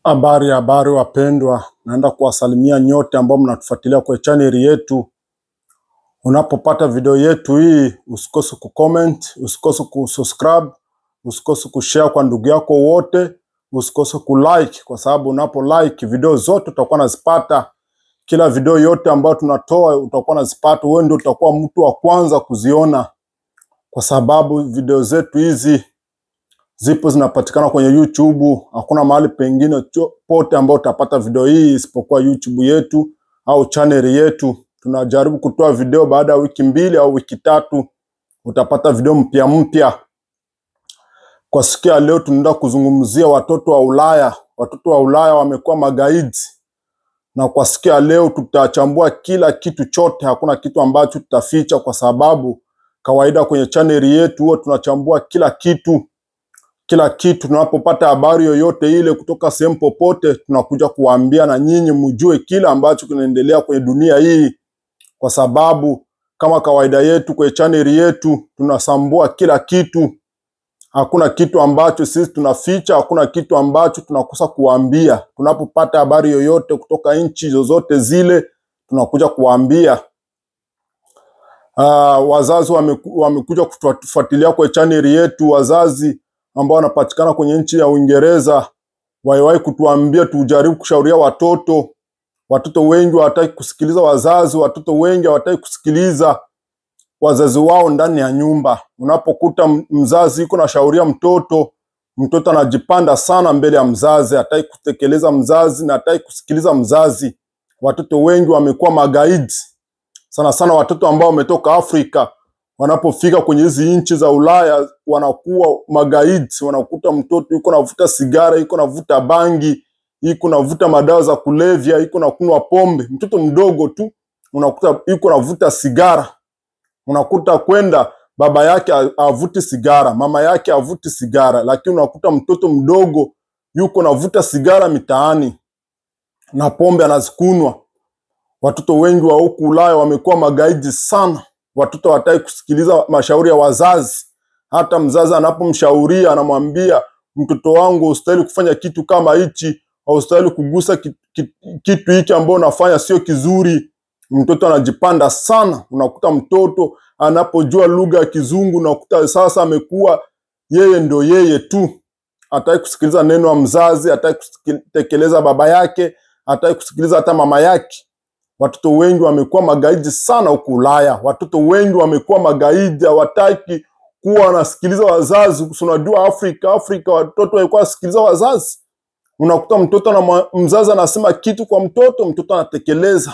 Habari, habari wapendwa, naenda kuwasalimia nyote ambao mnatufuatilia kwa channel yetu. Unapopata video yetu hii, usikose kucomment, usikose kusubscribe, usikose kushare kwa ndugu yako wote, usikose kulike, kwa sababu unapo like video zote utakuwa unazipata. Kila video yote ambayo tunatoa utakuwa unazipata, wewe ndio utakuwa mtu wa kwanza kuziona, kwa sababu video zetu hizi zipo zinapatikana kwenye YouTube. Hakuna mahali pengine pote ambao utapata video hii isipokuwa YouTube yetu au channel yetu. Tunajaribu kutoa video baada ya wiki 2 au wiki 3, utapata video mpya mpya. Kwa siku ya leo tunaenda kuzungumzia watoto wa Ulaya. Watoto wa Ulaya wamekuwa magaidi, na kwa siku ya leo tutachambua kila kitu chote. Hakuna kitu ambacho tutaficha, kwa sababu kawaida kwenye channel yetu huwa tunachambua kila kitu. Kila kitu tunapopata habari yoyote ile kutoka sehemu popote, tunakuja kuwaambia na nyinyi mjue kila ambacho kinaendelea kwenye dunia hii, kwa sababu kama kawaida yetu kwenye channel yetu tunasambua kila kitu. Hakuna kitu ambacho sisi tunaficha, hakuna kitu ambacho tunakosa kuwaambia. Tunapopata habari yoyote kutoka nchi zozote zile, tunakuja kuwaambia. Wazazi wamekuja kutufuatilia kwenye channel yetu. Wazazi ambao wanapatikana kwenye nchi ya Uingereza waliwahi kutuambia tujaribu kushauria watoto. Watoto wengi hawataki kusikiliza wazazi, watoto wengi hawataki kusikiliza wazazi wao ndani ya nyumba. Unapokuta mzazi yuko anashauria mtoto, mtoto anajipanda sana mbele ya mzazi, hataki kutekeleza mzazi na hataki kusikiliza mzazi. Watoto wengi wamekuwa magaidi sana sana, watoto ambao wametoka Afrika wanapofika kwenye hizi nchi za Ulaya wanakuwa magaidi. Wanakuta mtoto yuko navuta sigara, yuko navuta bangi, yuko navuta madawa za kulevya, yuko nakunywa pombe. Mtoto mdogo tu unakuta yuko navuta sigara. Unakuta kwenda baba yake avuti sigara, mama yake avuti sigara, lakini unakuta mtoto mdogo yuko navuta sigara mitaani na pombe anazikunwa. Watoto wengi wa huku Ulaya wamekuwa magaidi sana. Watoto hawataki kusikiliza mashauri ya wazazi. Hata mzazi anapomshauria anamwambia, mtoto wangu hustahili kufanya kitu kama hichi, haustahili kugusa kitu hiki ambao unafanya sio kizuri. Mtoto anajipanda sana. Unakuta mtoto anapojua lugha ya Kizungu, unakuta sasa amekuwa yeye ndo yeye tu. Hataki kusikiliza neno la mzazi, hataki kutekeleza baba yake, hataki kusikiliza hata mama yake. Watoto wengi wamekuwa magaidi sana huku Ulaya. Watoto wengi wamekuwa magaidi, hawataki kuwa wanasikiliza wazazi. Unajua Afrika watoto walikuwa wanasikiliza wazazi. Unakuta mtoto na mzazi anasema kitu kwa mtoto, mtoto anatekeleza.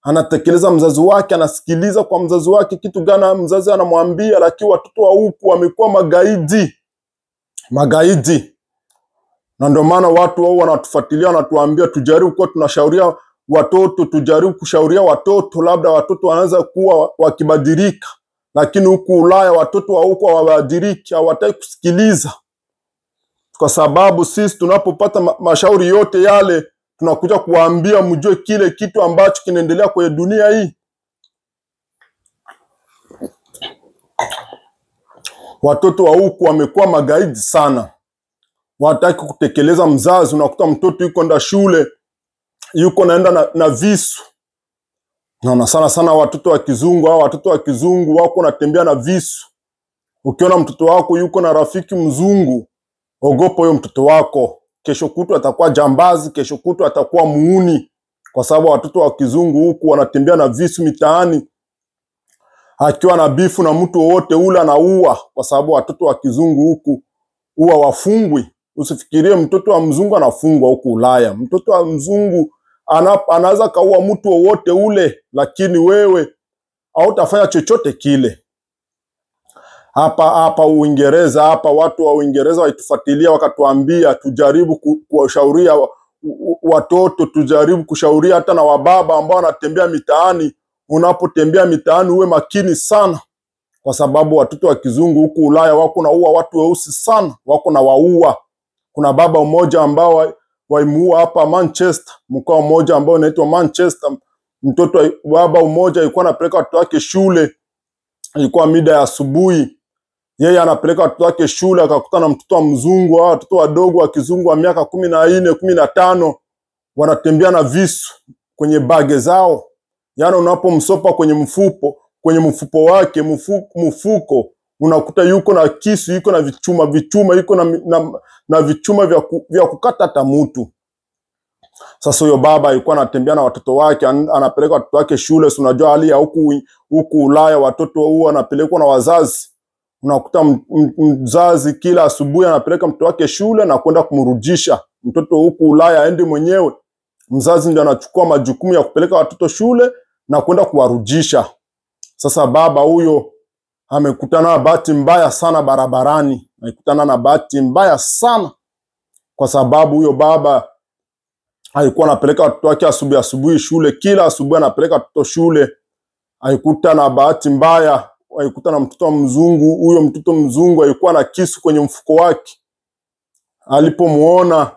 Anatekeleza mzazi wake, anasikiliza kwa mzazi wake kitu gani mzazi anamwambia. Lakini watoto wa huku wamekuwa magaidi. Magaidi. Na ndio maana watu wao wanatufuatilia, wanatuambia tujaribu kuwa tunashauria watoto, tujaribu kushauria watoto, labda watoto wanaanza kuwa wakibadilika. Lakini huku Ulaya watoto wa huku hawabadiliki, hawataki kusikiliza. Kwa sababu sisi tunapopata mashauri yote yale, tunakuja kuwaambia mjue kile kitu ambacho kinaendelea kwenye dunia hii. Watoto wa huku wamekuwa magaidi sana. Hawataki kutekeleza mzazi. Unakuta mtoto yuko nda shule, yuko naenda na visu. Naona sana sana watoto wa kizungu, hao watoto wa kizungu wako natembea na visu. Ukiona mtoto wako yuko na rafiki mzungu, ogopa huyo mtoto wako. Kesho kutwa atakuwa jambazi, kesho kutwa atakuwa muuni, kwa sababu watoto wa kizungu huku wanatembea na visu mitaani. Akiwa na bifu na mtu wowote ule anaua, kwa sababu watoto wa kizungu huku huwa wafungwi. Usifikirie mtoto wa mzungu anafungwa huku Ulaya. Mtoto wa mzungu anaweza kaua mtu wowote ule, lakini wewe hautafanya chochote kile. Hapa Uingereza, hapa watu wa Uingereza walitufuatilia wakatuambia tujaribu kuwashauria watoto, tujaribu kushauria hata na wababa ambao wanatembea mitaani. Unapotembea mitaani uwe makini sana, kwa sababu watoto wa kizungu huku Ulaya wako na uwa watu weusi sana, wako na waua. Kuna baba mmoja ambao waimuua hapa Manchester, mkoa mmoja ambao unaitwa Manchester. Mtoto baba mmoja alikuwa anapeleka watoto wake shule, ilikuwa mida ya asubuhi. Yeye anapeleka watoto wake shule, akakutana na mtoto wa mzungu, hao watoto wadogo wa kizungu wa miaka 14, 15 wanatembea na visu kwenye bage zao. Yaani unapomsopa kwenye mfuko, kwenye mfuko wake, mfuko unakuta yuko na kisu, yuko na vichuma, yuko na vichuma vya kukata hata mtu. Sasa huyo baba alikuwa anatembea na watoto wake, anapeleka watoto wake shule. Si unajua hali ya huku Ulaya, watoto huwa wanapelekwa na wazazi. Unakuta mzazi kila asubuhi anapeleka mtoto wake shule na kwenda kumrudisha. Mtoto huku Ulaya aende mwenyewe. Mzazi ndio anachukua majukumu ya kupeleka watoto shule na kwenda kuwarudisha. Sasa baba huyo amekutana na bahati mbaya sana barabarani. Amekutana na bahati mbaya sana kwa sababu huyo baba alikuwa anapeleka watoto wake asubuhi asubuhi shule, kila asubuhi anapeleka watoto shule. Alikuta na bahati mbaya, alikuta na mtoto mzungu. Huyo mtoto mzungu alikuwa na kisu kwenye mfuko wake. Alipomuona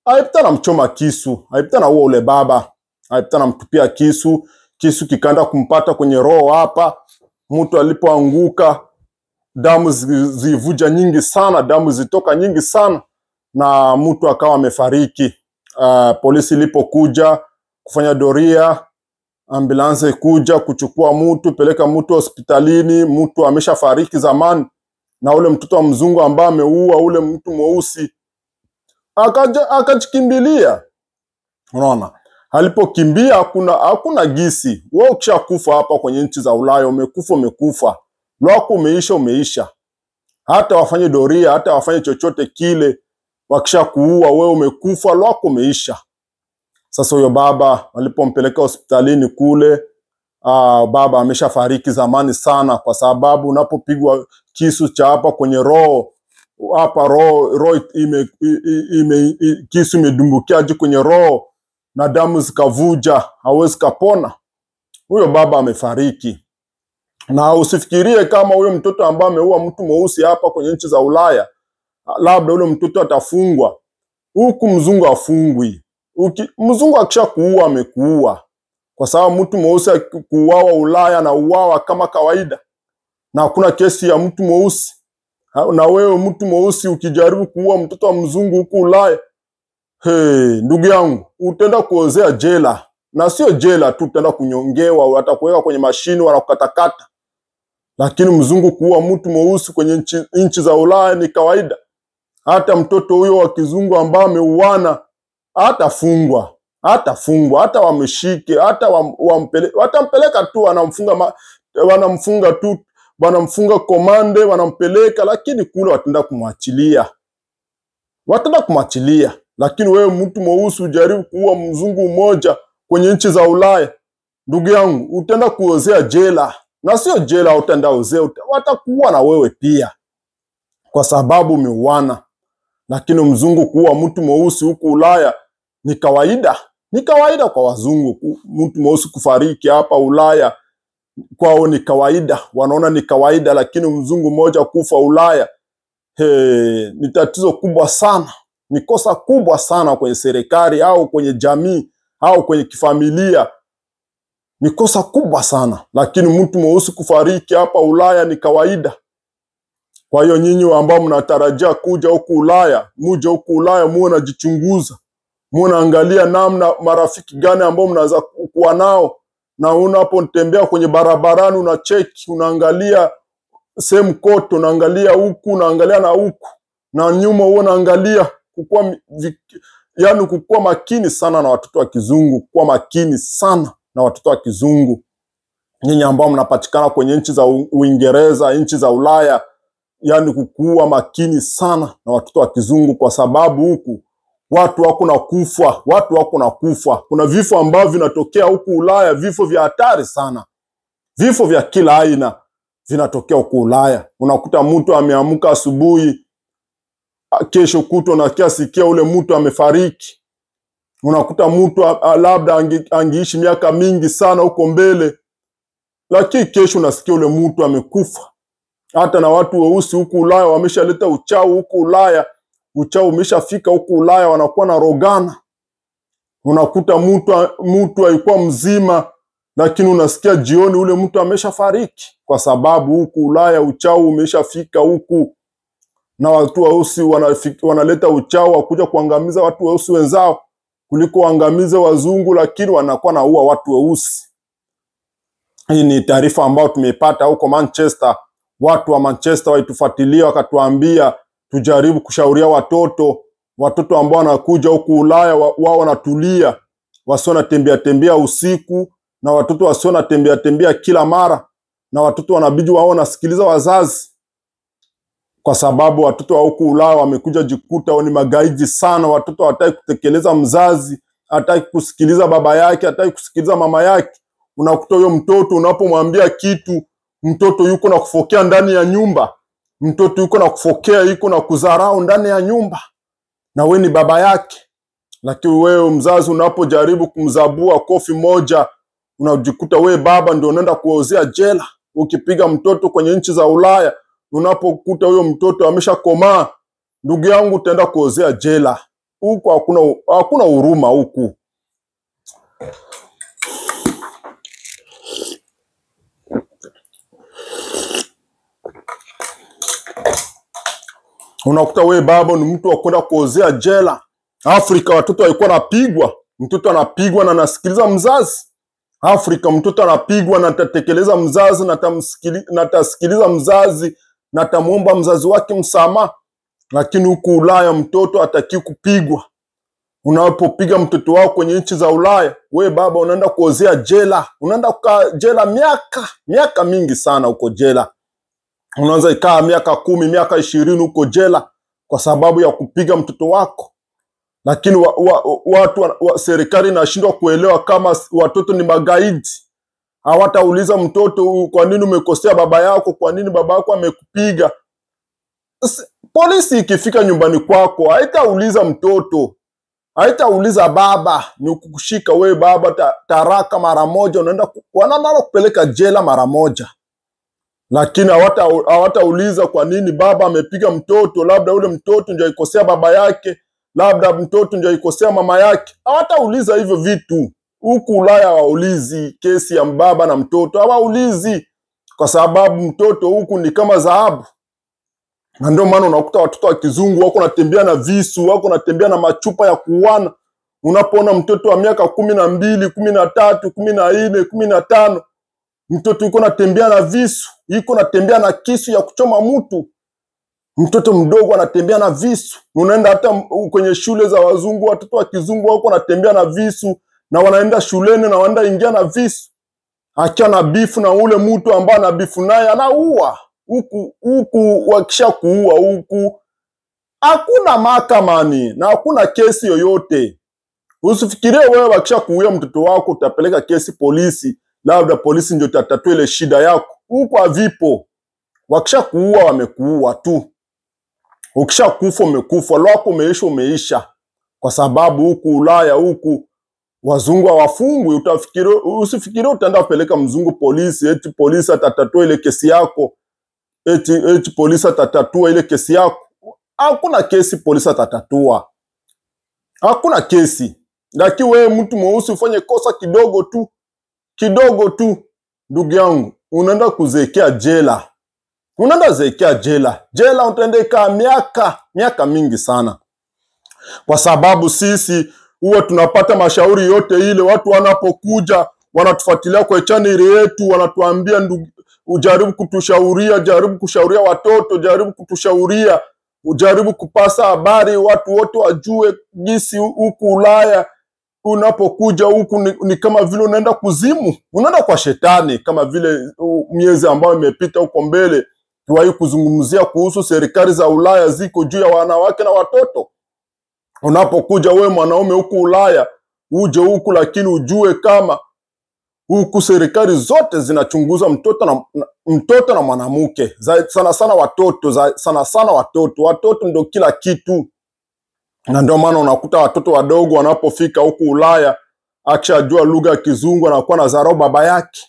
alipita na mchoma kisu, alipita na huo ule baba, alipita na mtupia kisu, kisu kikaenda kumpata kwenye roho hapa. Mtu alipoanguka damu zivuja nyingi sana, damu zitoka nyingi sana na mtu akawa amefariki. Polisi ilipokuja kufanya doria, ambulansi kuja kuchukua mtu, peleka mtu hospitalini, mtu ameshafariki zamani. Na ule mtoto wa mzungu ambaye ameua ule mtu mweusi akajikimbilia. Unaona, alipokimbia hakuna gisi. Wewe ukishakufa hapa kwenye nchi za Ulaya, umekufa umekufa, lwako umeisha umeisha. Hata wafanye doria, hata wafanye chochote kile, wakishakuua wewe umekufa, lwako umeisha. Sasa huyo baba walipompeleka hospitalini kule, baba ameshafariki zamani sana, kwa sababu unapopigwa kisu cha hapa kwenye roho hapa, roho kisu imedumbukia kwenye roho na damu zikavuja, hawezi kapona. Huyo baba amefariki. Na usifikirie kama huyo mtoto ambaye ameua mtu mweusi hapa kwenye nchi za Ulaya, labda ule mtoto atafungwa. Huku mzungu afungwi. Mzungu akishakuua amekuua. Kwa sababu mtu mweusi akikuuawa Ulaya na uawa kama kawaida, na hakuna kesi ya mtu mweusi. Na wewe mtu mweusi ukijaribu kuua mtoto wa mzungu huku Ulaya, hey, ndugu yangu, utaenda kuozea jela. Na sio jela tu, utaenda kunyongewa, watakuweka kwenye mashine wanakukatakata. Lakini mzungu kuua mtu mweusi kwenye nchi za Ulaya ni kawaida. Hata mtoto huyo wa kizungu ambaye ameuana hatafungwa, hatafungwa, hata wamshike, hata watampeleka tu, wanamfunga tu, wanamfunga komande, wanampeleka, lakini kule wataenda kumwachilia. Wataenda kumwachilia. Lakini wewe mtu mweusi ujaribu kuua mzungu mmoja kwenye nchi za Ulaya, ndugu yangu, utaenda kuozea jela. Na sio jela utaenda ozea, watakuua na wewe pia, kwa sababu umeuana. Lakini mzungu kuua mtu mweusi huku Ulaya ni kawaida. Ni kawaida kwa wazungu mtu mweusi kufariki hapa Ulaya, kwao ni kawaida, wanaona ni kawaida. Lakini mzungu mmoja kufa Ulaya, ni tatizo kubwa sana, ni kosa kubwa sana kwenye serikali au kwenye jamii au kwenye kifamilia, ni kosa kubwa sana. Lakini mtu mweusi kufariki hapa Ulaya ni kawaida. Kwa hiyo nyinyi ambao mnatarajia kuja huku Ulaya, muje huku Ulaya muwe mnajichunguza, muwe mnaangalia namna marafiki gani ambao mnaweza kuwa nao. Na unapotembea kwenye barabarani unacheki, unaangalia sehemu kote, unaangalia huku, unaangalia na huku na nyuma, unaangalia kukua, yani kukua makini sana na watoto wa kizungu, kuwa makini sana na watoto wa kizungu. Nyinyi ambao mnapatikana kwenye nchi za Uingereza, nchi za Ulaya, yani kukua makini sana na watoto wa kizungu, kwa sababu huku watu wako na kufa, watu wako na kufa. Kuna vifo ambavyo vinatokea huku Ulaya, vifo vya hatari sana, vifo vya kila aina vinatokea huku Ulaya. Unakuta mtu ameamka asubuhi, kesho kutwa na sikia ule mtu amefariki. Unakuta mtu labda angeishi miaka mingi sana huko mbele, lakini kesho unasikia ule mtu amekufa. Hata na watu weusi huku Ulaya wameshaleta uchawi huku Ulaya, uchawi umeshafika huku Ulaya, wanakuwa na rogana. Unakuta mtu alikuwa mzima, Lakini unasikia jioni ule mtu ameshafariki, kwa sababu huku Ulaya uchawi umeshafika huku, na watu weusi wanaleta uchawi wa kuja kuangamiza watu weusi wenzao kuliko waangamize wazungu, lakini wanakuwa naua watu weusi. Hii ni taarifa ambayo tumeipata huko Manchester. Watu wa Manchester walitufuatilia wakatuambia tujaribu kushauria watoto, watoto ambao wanakuja huku Ulaya wao wanatulia, wasio na tembea tembea usiku, na watoto wasio na tembea tembea kila mara, na watoto wanabidi wao wanasikiliza wazazi, kwa sababu watoto wa huku Ulaya wamekuja jikuta wao ni magaidi sana. Watoto hawataki kutekeleza mzazi, hataki kusikiliza baba yake, hataki kusikiliza mama yake. Unakuta huyo mtoto unapomwambia kitu, mtoto yuko na kufokea ndani ya nyumba, mtoto yuko na kufokea, yuko na kudharau ndani ya nyumba, na we ni baba yake. Lakini wewe mzazi unapojaribu kumzabua kofi moja, unajikuta we baba ndio unaenda kuozea jela. Ukipiga mtoto kwenye nchi za Ulaya, unapokuta huyo mtoto ameshakomaa, ndugu yangu, utaenda kuozea jela. Huku hakuna huruma huku. Unakuta we baba ni mtu wa kwenda kuozea jela. Afrika watoto walikuwa wanapigwa, mtoto anapigwa na anasikiliza mzazi. Afrika mtoto anapigwa na atatekeleza mzazi, na atasikiliza mzazi, na atamuomba mzazi wake msamaha. Lakini huku Ulaya mtoto hataki kupigwa. Unapopiga mtoto wako kwenye nchi za Ulaya, we baba unaenda kuozea jela, unaenda kukaa jela miaka mingi sana huko jela. Unaanza ikaa miaka 10, miaka 20 huko jela kwa sababu ya kupiga mtoto wako. Lakini watu serikali inashindwa kuelewa kama watoto ni magaidi. Hawatauliza mtoto, kwa nini umekosea baba yako, kwa nini baba yako amekupiga. Polisi ikifika nyumbani kwako haitauliza mtoto, haitauliza baba, ni kukushika wewe baba taraka mara moja, unaenda wanaenda kupeleka jela mara moja. Lakini hawatauliza kwa nini baba amepiga mtoto, labda ule mtoto ndio alikosea baba yake, labda mtoto ndio alikosea mama yake. Hawatauliza hivyo vitu. Huku Ulaya hawaulizi kesi ya baba na mtoto, hawaulizi, kwa sababu mtoto huku ni kama dhahabu. Na ndio maana unakuta watoto wa kizungu wako natembea na visu, wako natembea na machupa ya kuuana. Unapoona mtoto wa miaka 12, 13, 14, 15, mtoto yuko natembea na visu, yuko natembea na kisu ya kuchoma mtu. Mtoto mdogo anatembea na visu. Unaenda hata kwenye shule za wazungu, watoto wa kizungu wako wanatembea na visu, na wanaenda shuleni na wanaenda ingia na visu. Akiwa na bifu na ule mtu ambaye ana bifu naye anaua. Huku wakisha kuua huku hakuna mahakamani na hakuna kesi yoyote. Usifikirie wewe wakisha kuua mtoto wako utapeleka kesi polisi, labda polisi ndio itatatua ile shida yako. Huku havipo. Wakisha kuua wamekuua tu. Ukisha kufa umekufa, lwako umeisha umeisha. Kwa sababu huku Ulaya huku wazungu hawafungwi. Usifikirie utaenda kupeleka mzungu polisi, eti polisi atatatua ile kesi yako, eti polisi atatatua ile kesi yako. Hakuna kesi polisi atatatua. Hakuna kesi. Lakini wewe mtu mweusi ufanye kosa kidogo tu, kidogo tu, ndugu yangu, unaenda kuzekea jela. Unaenda zekea jela. Jela utaenda kaa miaka mingi sana. Kwa sababu sisi huwa tunapata mashauri yote ile, watu wanapokuja wanatufuatilia kwa channel yetu, wanatuambia ndugu, ujaribu kutushauria, jaribu kushauria watoto, jaribu kutushauria, ujaribu kupasa habari watu wote wajue jinsi huku Ulaya unapokuja huku ni kama vile unaenda kuzimu, unaenda kwa shetani. Kama vile miezi ambayo imepita huko mbele tuwahi kuzungumzia kuhusu serikali za Ulaya ziko juu ya wanawake na watoto. Unapokuja wewe mwanaume huku Ulaya, uje huku lakini ujue kama huku serikali zote zinachunguza mtoto na mwanamke, sana sana watoto, sana sana watoto. Watoto ndio kila kitu. Na ndio maana unakuta watoto wadogo wanapofika huku Ulaya, akishajua lugha ya Kizungu anakuwa na dharau baba yake.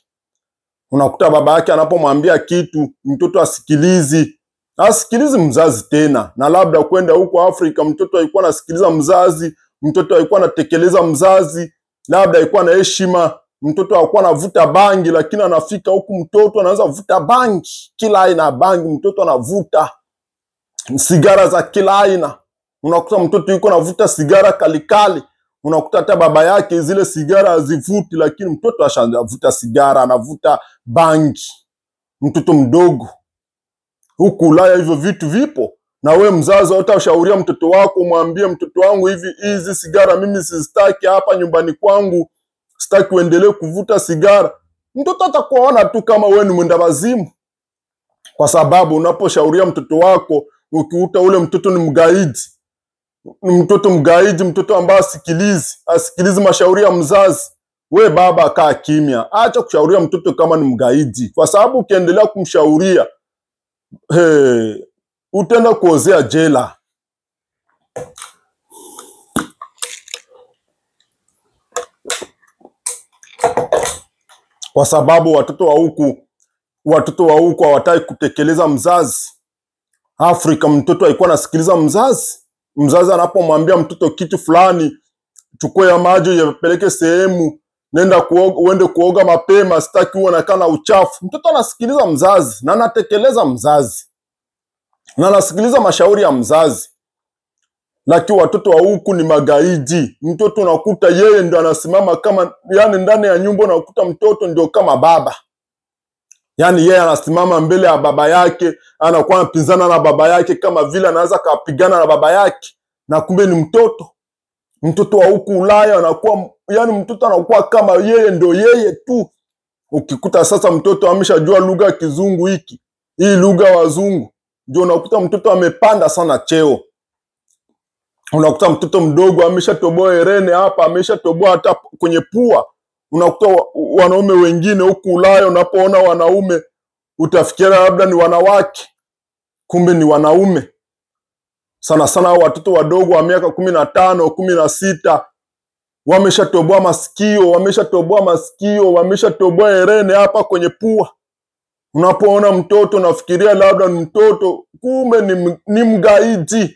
Unakuta baba yake anapomwambia kitu, mtoto asikilizi. Asikilizi mzazi tena. Na labda kwenda huko Afrika mtoto alikuwa anasikiliza mzazi, mtoto alikuwa anatekeleza mzazi, labda alikuwa na heshima. Mtoto hakuwa anavuta bangi, lakini anafika huku mtoto anaanza kuvuta bangi, kila aina bangi mtoto anavuta, sigara za kila aina. Unakuta mtoto yuko anavuta sigara kalikali, unakuta hata baba yake zile sigara hazivuti, lakini mtoto ashavuta sigara, anavuta bangi, mtoto mdogo. Huku Ulaya hivyo vitu vipo. Na we mzazi utashauriwa mtoto wako, umwambie mtoto wangu, hivi hizi sigara mimi sizitaki hapa nyumbani kwangu, sitaki uendelee kuvuta sigara. Mtoto atakuona tu kama wewe ni mwenda wazimu, kwa sababu unaposhauria mtoto wako ukiuta ule mtoto ni mgaidi, ni mtoto mgaidi, mtoto ambaye asikilizi mashauri ya mzazi. We baba, kaa kimya, acha kushauria mtoto kama ni mgaidi, kwa sababu ukiendelea kumshauria utaenda kuozea jela. Kwa sababu watoto wa huku hawataki kutekeleza mzazi. Afrika mtoto alikuwa anasikiliza mzazi. Mzazi anapomwambia mtoto kitu fulani, chukua ya maji yapeleke sehemu, nenda kuoga, uende kuoga mapema, sitaki uone kana uchafu. Mtoto anasikiliza mzazi na anatekeleza mzazi na anasikiliza mashauri ya mzazi. Lakini watoto wa huku ni magaidi. Mtoto unakuta yeye ndio anasimama kama, yani ndani ya nyumba unakuta mtoto ndio kama baba. Yani yeye anasimama mbele ya baba yake, anakuwa anapinzana na baba yake kama vile anaweza kapigana na baba yake, na kumbe ni mtoto. Mtoto wa huku Ulaya anakuwa, yani mtoto anakuwa kama yeye ndio yeye tu. Ukikuta sasa mtoto ameshajua lugha ya Kizungu hiki, hii lugha wazungu, ndio unakuta mtoto amepanda sana cheo. Unakuta mtoto mdogo ameshatoboa herene hapa, ameshatoboa hata kwenye pua. Unakuta wanaume wengine huku Ulaya, unapoona wanaume utafikiria labda ni wanawake, kumbe ni wanaume. Sana sana watoto wadogo wa miaka 15, 16 wameshatoboa masikio, wameshatoboa masikio, wameshatoboa herene hapa kwenye pua. Unapoona mtoto unafikiria labda ni mtoto, kumbe ni mgaidi.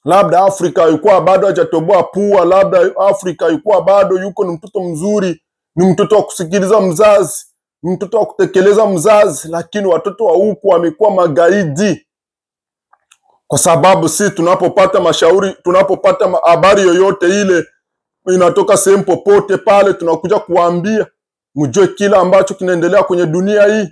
Labda Afrika alikuwa bado hajatoboa pua, labda Afrika alikuwa bado yuko ni mtoto mzuri, ni mtoto wa kusikiliza mzazi, ni mtoto wa kutekeleza mzazi. Lakini watoto wa huku wamekuwa magaidi. Kwa sababu si tunapopata mashauri, tunapopata habari yoyote ile inatoka sehemu popote pale, tunakuja kuambia mjue kila ambacho kinaendelea kwenye dunia hii.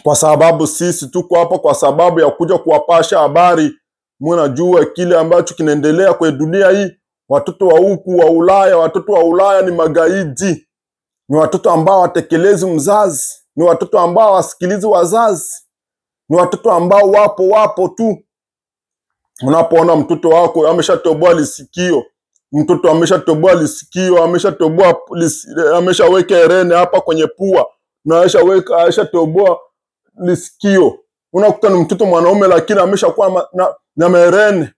Kwa sababu sisi tuko hapa kwa sababu ya kuja kuwapasha habari, mnajua kile ambacho kinaendelea kwenye dunia hii. Watoto wa huku wa Ulaya, watoto wa Ulaya ni magaidi. Ni watoto ambao watekelezi mzazi, ni watoto ambao wasikilizi wazazi, ni watoto ambao wapo tu. Unapoona mtoto wako ameshatoboa lisikio, mtoto ameshatoboa lisikio, ameshatoboa, ameshaweka herene hapa kwenye pua, na ameshatoboa lisikio, unakuta ni mtoto mwanaume lakini ameshakuwa na herene.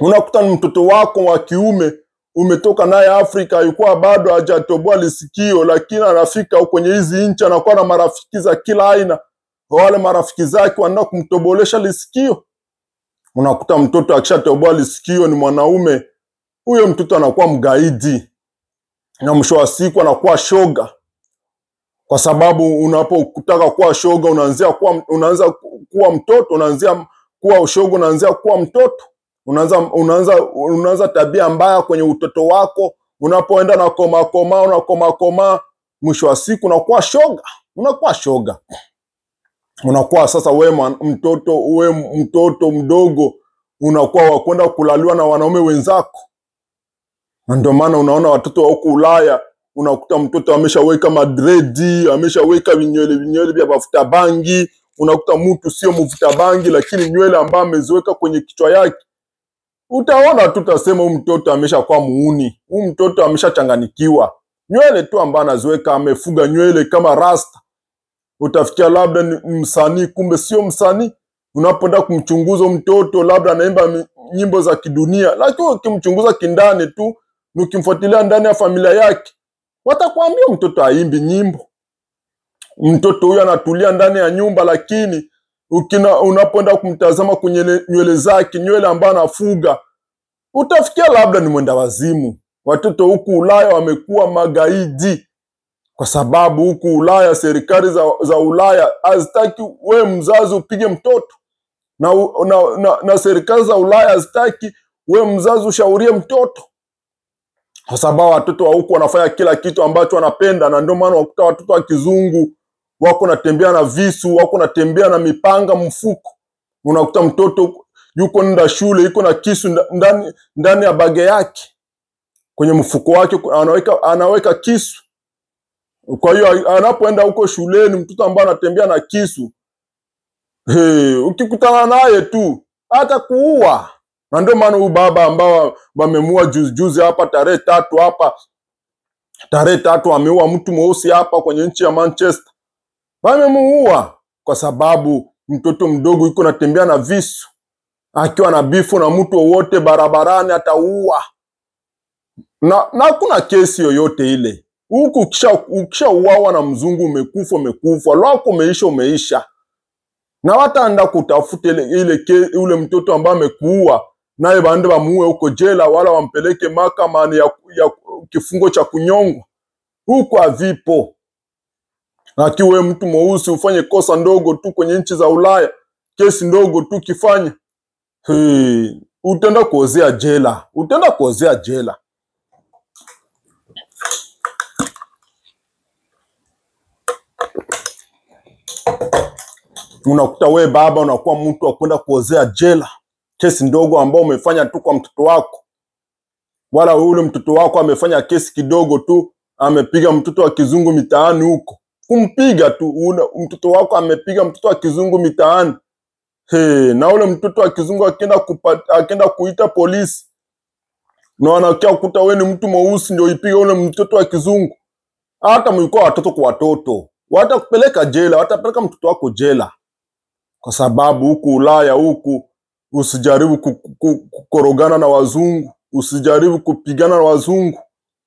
Unakuta ni mtoto wako wa kiume umetoka naye Afrika, yuko bado hajatoboa lisikio, lakini anafika kwenye hizi nchi anakuwa na marafiki za kila aina. Wale marafiki zake wanaenda kumtobolesha lisikio. Unakuta mtoto akishatoboa lisikio ni mwanaume, huyo mtoto anakuwa mgaidi, na mwisho wa siku anakuwa shoga. Kwa sababu unapotaka kuwa shoga unaanza kuwa mtoto, unaanzia kuwa ushoga, unaanzia kuwa mtoto. Unaanza tabia mbaya kwenye utoto wako. Unapoenda na koma koma, unakoma koma, mwisho wa siku unakuwa shoga, unakuwa shoga. Unakuwa sasa we mtoto mdogo unakuwa wa kwenda kulaliwa na wanaume wenzako. Na ndio maana unaona watoto wa huku Ulaya, unakuta mtoto ameshaweka madredi, ameshaweka vinywele vya mafuta bangi. Unakuta mtu sio mvuta bangi, lakini nywele ambayo ameziweka kwenye kichwa yake, utaona tu utasema huyu mtoto ameshakuwa muuni, huyu mtoto ameshachanganikiwa. Nywele tu ambayo anaziweka, amefuga nywele kama rasta, utafikia labda ni msanii, kumbe sio msanii. Unapoenda kumchunguza mtoto, labda anaimba nyimbo za kidunia, lakini ukimchunguza kindani tu, ukimfuatilia ndani ya familia yake, watakwambia mtoto haimbi nyimbo. Mtoto huyu anatulia ndani ya nyumba, lakini unapoenda kumtazama kwenye nywele zake, nywele ambayo anafuga, utafikia labda ni mwenda wazimu. Watoto huku Ulaya wamekuwa magaidi, kwa sababu huku Ulaya serikali za Ulaya hazitaki we mzazi upige mtoto, na serikali za Ulaya hazitaki we mzazi ushaurie mtoto, kwa sababu watoto wa huku wanafanya kila kitu ambacho wanapenda. Na ndio maana wakuta watoto wa kizungu wako natembea na visu, wako natembea na mipanga mfuko. Unakuta mtoto yuko nda shule yuko na kisu ndani ya bage yake, kwenye mfuko wake anaweka kisu. Kwa hiyo anapoenda huko shuleni, mtoto ambaye anatembea na kisu, ukikutana naye tu hata kuua. Na ndio maana huyu baba ambao wamemua juzi hapa tarehe 3 hapa, tarehe 3 ameua mtu mweusi hapa kwenye nchi ya Manchester. Wamemuua kwa sababu mtoto mdogo yuko anatembea na visu. Akiwa na bifu na mtu wowote barabarani ataua. Na hakuna kesi yoyote ile. Huku ukishauawa na mzungu umekufa, umekufa. Lwako umeisha, umeisha. Na wataenda kutafuta ule mtoto ambaye amekuua, naye baende bamuue huko jela, wala wampeleke mahakamani ya kifungo cha kunyongwa. Huko havipo. Lakini wewe mtu mweusi ufanye kosa ndogo tu kwenye nchi za Ulaya, kesi ndogo tu kifanya, utaenda kuozea jela, utaenda kuozea jela. Unakuta we baba unakuwa mtu wa kwenda kuozea jela, kesi ndogo ambao umefanya tu kwa mtoto wako. Wala ule mtoto wako amefanya kesi kidogo tu, amepiga mtoto wa kizungu mitaani huko. Kumpiga tu, mtoto wako amepiga mtoto wa kizungu mitaani. Na ule mtoto wa kizungu akienda kuita polisi, na wanakia kukuta wewe ni mtu mweusi ndio ipiga ule mtoto wa kizungu. Hata mlikuwa watoto kwa watoto, watakupeleka jela, watapeleka mtoto wako jela. Kwa sababu huku Ulaya huku usijaribu kukorogana na wazungu, usijaribu kupigana na wazungu,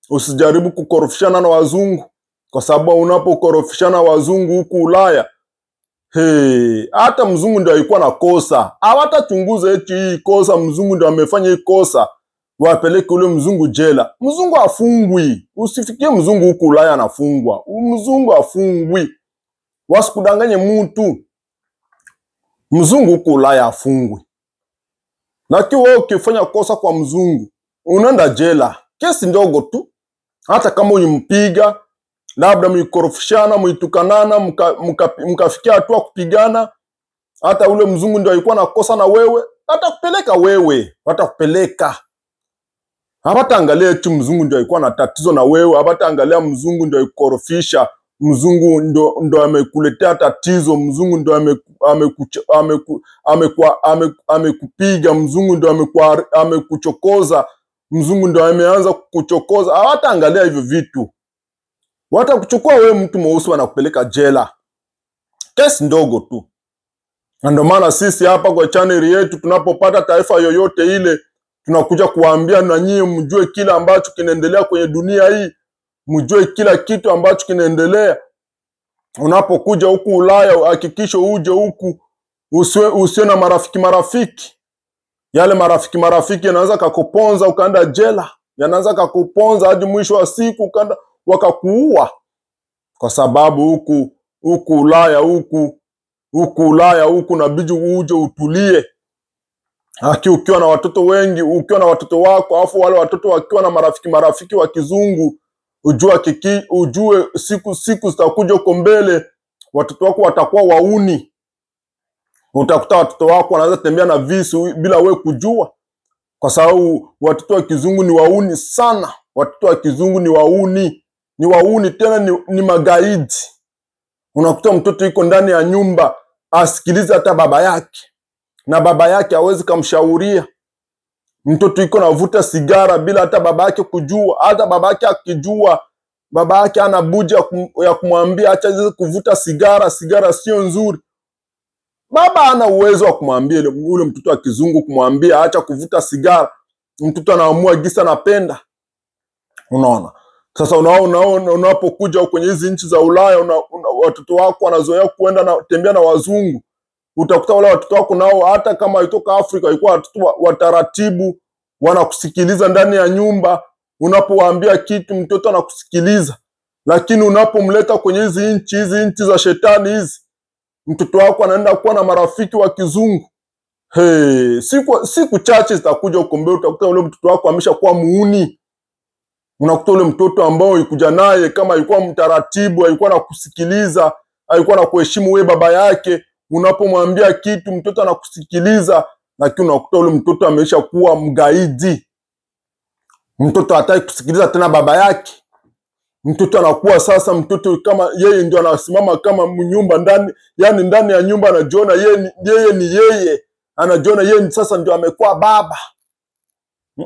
usijaribu kukorofishana na wazungu. Kwa sababu unapokorofishana wazungu huku Ulaya, hata mzungu ndio alikuwa na kosa, hawatachunguza eti hii kosa mzungu ndio amefanya hii kosa, wapeleke ule mzungu jela. Mzungu afungwi. Usifikie mzungu huku Ulaya anafungwa. Mzungu afungwi. Wasikudanganye mtu. Mzungu huku Ulaya afungwi. Lakini wewe ukifanya kosa kwa mzungu, unaenda jela. Kesi ndogo tu. Hata kama ulimpiga, labda mlikorofishana, mlitukanana, mkafikia hatua kupigana, hata ule mzungu ndio alikuwa na kosa na wewe, atakupeleka wewe, watakupeleka. Hawataangalia eti mzungu ndio alikuwa na tatizo na wewe, hawataangalia mzungu ndio alikorofisha, mzungu ndo amekuletea tatizo, mzungu ndo amekupiga, mzungu ndo amekuchokoza, mzungu ndo ameanza kukuchokoza. Hawataangalia hivyo vitu. Watakuchukua wewe mtu mweusi wanakupeleka jela. Kesi ndogo tu. Na ndio maana sisi hapa kwa channel yetu tunapopata taarifa yoyote ile tunakuja kuambia na nyinyi mjue kila ambacho kinaendelea kwenye dunia hii, mjue kila kitu ambacho kinaendelea. Unapokuja huku Ulaya hakikisha uje huku usiwe na marafiki. Yale marafiki yanaweza kukuponza ukaenda jela, yanaanza kukuponza hadi mwisho wa siku ukaenda wakakuua. Kwa sababu huku Ulaya huku Ulaya huku inabidi uje utulie. Haki ukiwa na watoto wengi, ukiwa na watoto wako, afu wale watoto wakiwa na marafiki wa kizungu, ujue siku zitakuja huko mbele watoto wako watakuwa wauni. Utakuta watoto wako wanaanza tembea na visu bila wewe kujua. Kwa sababu watoto wa kizungu ni wauni sana. Watoto wa kizungu ni wauni. Ni wauni tena ni magaidi. Unakuta mtoto yuko ndani ya nyumba asikilize hata baba yake, na baba yake hawezi kumshauria. Mtoto yuko navuta sigara bila hata baba yake kujua. Hata baba yake akijua, baba yake ana buja ya kumwambia acha kuvuta sigara, sigara sio nzuri. Baba ana uwezo wa kumwambia ule mtoto wa kizungu kumwambia acha kuvuta sigara. Mtoto anaamua gisa anapenda. Unaona? Sasa unaona unapokuja kwenye hizi nchi za Ulaya watoto wako wanazoea kuenda na tembea na wazungu. Utakuta wale watoto wako nao hata kama walitoka Afrika walikuwa watoto wa taratibu, wanakusikiliza ndani ya nyumba. Unapowaambia kitu mtoto anakusikiliza. Lakini unapomleta kwenye hizi nchi za shetani hizi, mtoto wako anaenda kuwa na marafiki wa kizungu. Hey, siku chache zitakuja huko mbele, utakuta ule mtoto wako ameshakuwa muuni. Unakuta ule mtoto ambao ulikuja naye kama alikuwa mtaratibu, alikuwa anakusikiliza, alikuwa anakuheshimu wewe baba yake, unapomwambia kitu mtoto anakusikiliza, lakini unakuta ule mtoto ameshakuwa mgaidi. Mtoto hataki kusikiliza tena baba yake. Mtoto anakuwa sasa mtoto kama yeye ndio anasimama kama nyumba ndani, yani ndani ya nyumba anajiona yeye ni yeye, anajiona yeye sasa ndio amekuwa baba.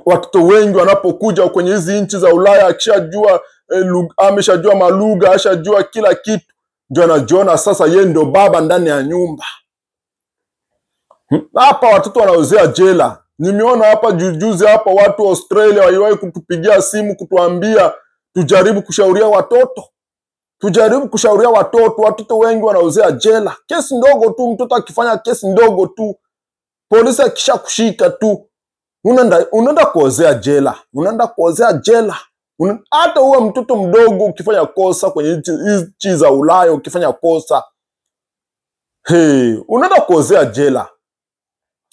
Watoto wengi wanapokuja kwenye hizi nchi za Ulaya, akishajua ameshajua malugha, ashajua kila kitu, ndio anajiona sasa yeye ndio baba ndani ya nyumba. Hapa watoto wanaozea jela. Nimeona hapa juzi hapa watu wa Australia waliwahi kutupigia simu kutuambia tujaribu kushauria watoto. Tujaribu kushauria watoto. Watoto wengi wanaozea jela. Kesi ndogo tu, mtoto akifanya kesi ndogo tu, polisi akishakushika tu, unaenda kuozea jela. Unaenda kuozea jela. Hata uwe mtoto mdogo ukifanya kosa kwenye nchi za Ulaya, ukifanya kosa, hey, unaenda kuozea jela.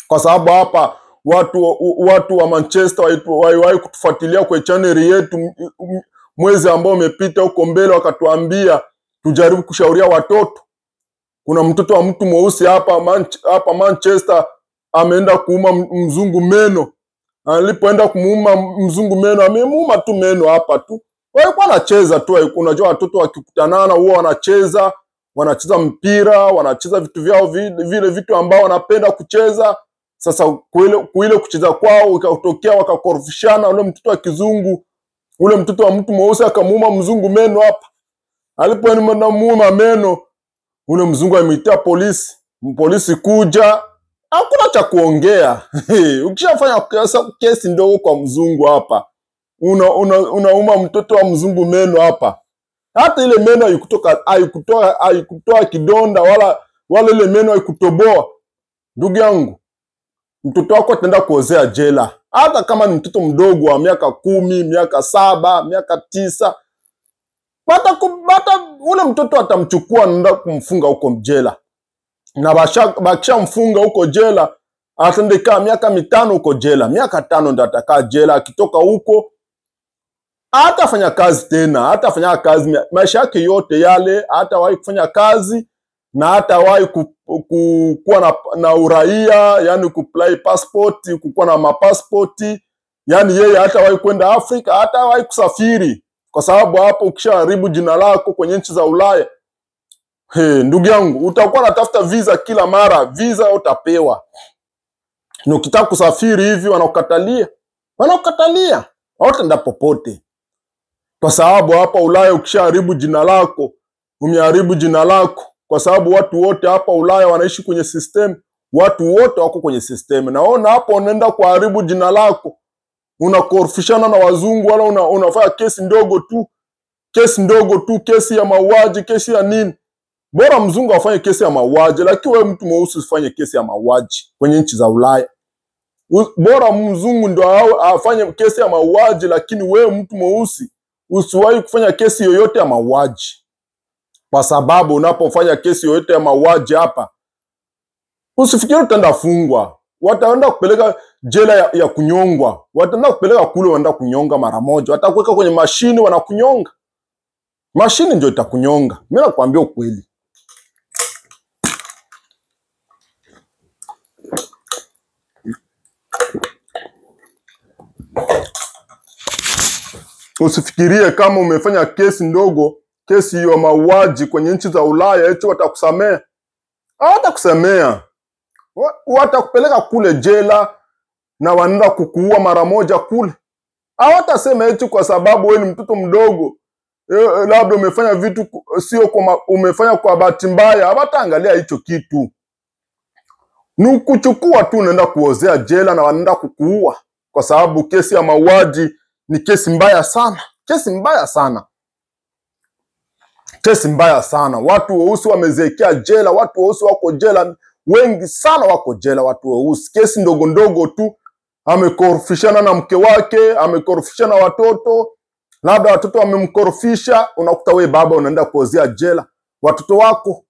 Kwa sababu hapa watu wa Manchester waliwahi kutufuatilia kwa channel yetu mwezi ambao umepita huko mbele, wakatuambia tujaribu kushauria watoto. Kuna mtoto wa mtu mweusi hapa Manchester ameenda kuuma mzungu meno. Alipoenda kumuuma mzungu meno, amemuuma tu meno hapa tu. Walikuwa wanacheza tu, unajua watoto wakikutanana huwa wanacheza, wanacheza mpira, wanacheza vitu vyao vile vitu ambao wanapenda kucheza. Sasa kuile kucheza kwao ikatokea wakakorofishana, ule mtoto wa kizungu, ule mtoto wa mtu mweusi akamuuma mzungu meno hapa. Alipomuuma meno, ule mzungu ameitia polisi. Polisi kuja, hakuna cha kuongea. Ukishafanya kesi ndogo kwa mzungu hapa, unauma mtoto wa mzungu meno hapa. Hata ile meno haikutoa kidonda wala ile meno haikutoboa. Ndugu yangu, mtoto wako ataenda kuozea jela. Hata kama ni mtoto mdogo wa miaka 10, miaka 7, miaka 9, hata ule mtoto atamchukua anaenda kumfunga huko jela. Na bakishamfunga huko jela, ataenda miaka 5 huko jela. Miaka 5 ndo atakaa jela. Akitoka huko hatafanya kazi tena, hatafanya kazi maisha yake yote yale, hatawahi kufanya kazi na hatawahi kuwa na uraia, yani kuapply passport, kukuwa na mapassport, yani yeye hatawahi kwenda Afrika, hatawahi kusafiri. Kwa sababu hapo ukishaharibu jina lako kwenye nchi za Ulaya, he, ndugu yangu, utakuwa unatafuta visa kila mara, visa utapewa. Na ukitaka kusafiri hivi wanakukatalia. Wanakukatalia. Hautaenda popote. Kwa sababu hapa Ulaya ukishaharibu jina lako, umeharibu jina lako. Kwa sababu watu wote hapa Ulaya wanaishi kwenye system, watu wote wako kwenye system. Naona hapo unaenda kuharibu jina lako. Unakorofishana na wazungu wala unafanya kesi ndogo tu. Kesi ndogo tu, kesi ya mauaji, kesi ya nini. Bora mzungu afanye kesi ya mauaji, lakini wewe mtu mweusi usifanye kesi ya mauaji kwenye nchi za Ulaya. Bora mzungu ndo afanye kesi ya mauaji, lakini wewe mtu mweusi usiwahi kufanya kesi yoyote ya mauaji. Kwa sababu unapofanya kesi yoyote ya mauaji hapa, usifikiri utaenda fungwa. Wataenda kupeleka jela ya kunyongwa. Wataenda kupeleka kule, wanaenda kunyonga mara moja. Watakuweka kwenye mashini, wanakunyonga. Mashini ndio itakunyonga. Mimi nakwambia ukweli. Usifikirie kama umefanya kesi ndogo, kesi ya mauaji kwenye nchi za Ulaya, eti watakusamea. Hawatakusamea. Watakupeleka kule jela na wanaenda kukuua mara moja kule. Hawatasema eti kwa sababu wewe ni mtoto mdogo, labda umefanya vitu sio kwa umefanya kwa bahati mbaya. Hawataangalia hicho kitu. Ni kuchukua tu unaenda kuozea jela na wanaenda kukuua. Kwa sababu kesi ya mauaji ni kesi mbaya sana. Kesi mbaya sana. Kesi mbaya sana. Watu weusi wamezeekea jela, watu weusi wako jela, wengi sana wako jela watu weusi. Kesi ndogo ndogo tu. Amekorofishana na mke wake, amekorofishana watoto, labda watoto wamemkorofisha, unakuta we baba unaenda kuozea jela watoto wako.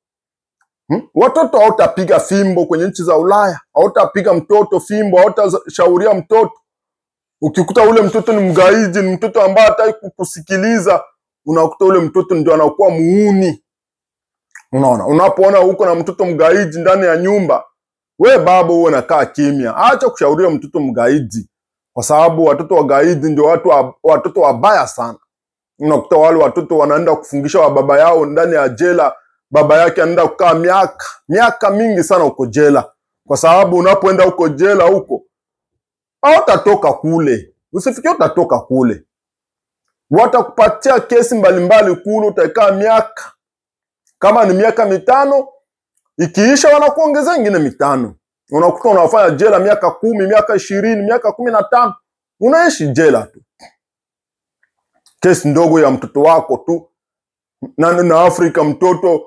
Watoto hautapiga fimbo kwenye nchi za Ulaya, hautapiga mtoto fimbo, hautashauria mtoto. Ukikuta ule mtoto ni mgaidi, ni mtoto ambaye hataki kukusikiliza, unakuta ule mtoto ndio anakuwa muuni. Unaona, unapoona huko na mtoto mgaidi ndani ya nyumba, we baba uwe unakaa kimya, acha kushauria mtoto mgaidi, kwa sababu watoto wagaidi ndio watoto wabaya sana. Unakuta wale watoto wanaenda kufungisha wa baba yao ndani ya jela, baba yake anaenda kukaa miaka mingi sana huko jela, kwa sababu unapoenda huko jela huko hautatoka kule, usifikie utatoka kule, watakupatia kesi mbalimbali kule, utakaa miaka kama ni miaka 5, ikiisha wanakuongezea ingine 5. Unakuta unafanya jela miaka 10, miaka 20, miaka 15, unaishi jela tu, kesi ndogo ya mtoto wako tu. Na Afrika mtoto